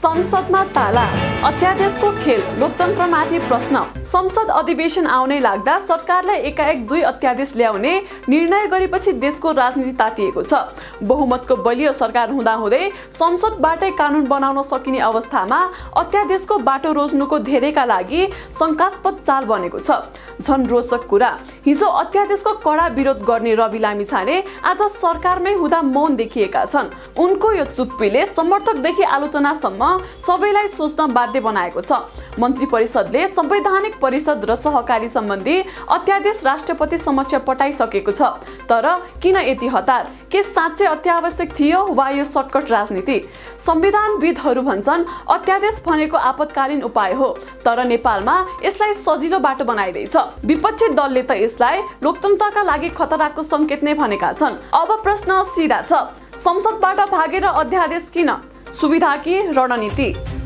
संसदमा ताला, अध्यादेशको खेल, लोकतन्त्रमाथि प्रश्न। संसद अधिवेशन आउनै लाग्दा सरकारलाई एकाएक 2 अध्यादेश ल्याउने निर्णय गरेपछि देशको राजनीति तातिएको छ। बहुमतको बलियो सरकार हुँदाहुँदै संसदबाटै कानुन बनाउन सकिने अवस्थामा अध्यादेशको बाटो रोज्नुको धेरैका लागि शंकास्पद चाल बनेको छ। झन रोचक कुरा, हिजो अध्यादेशको कडा विरोध गर्ने रवि लामिछाने आज सरकारमै हुँदा मौन देखिएका छन्। उनको यो चुप्पीले समर्थकदेखि आलोचनासम्म सबैलाई सोच्न बाध्य बनाएको छ। मन्त्री परिषदले संवैधानिक परिषद र सहकारी सम्बन्धी अध्यादेश राष्ट्रपति समक्ष पठाइसकेको छ। तर किन यति हतार? के साँच्चै अत्यावश्यक थियो वा यो सर्टकट राजनीति? संविधानविदहरू भन्छन् अध्यादेश भनेको आपतकालीन उपाय हो, तर नेपालमा यसलाई सजिलो बाटो बनाइदैछ। विपक्षी दलले त यसलाई लोकतन्त्रका लागि खतराको संकेत नै भनेका छन्। अब प्रश्न सिधा छ, संसदबाट भागेर अध्यादेश किन? सुविधा कि रणनीति?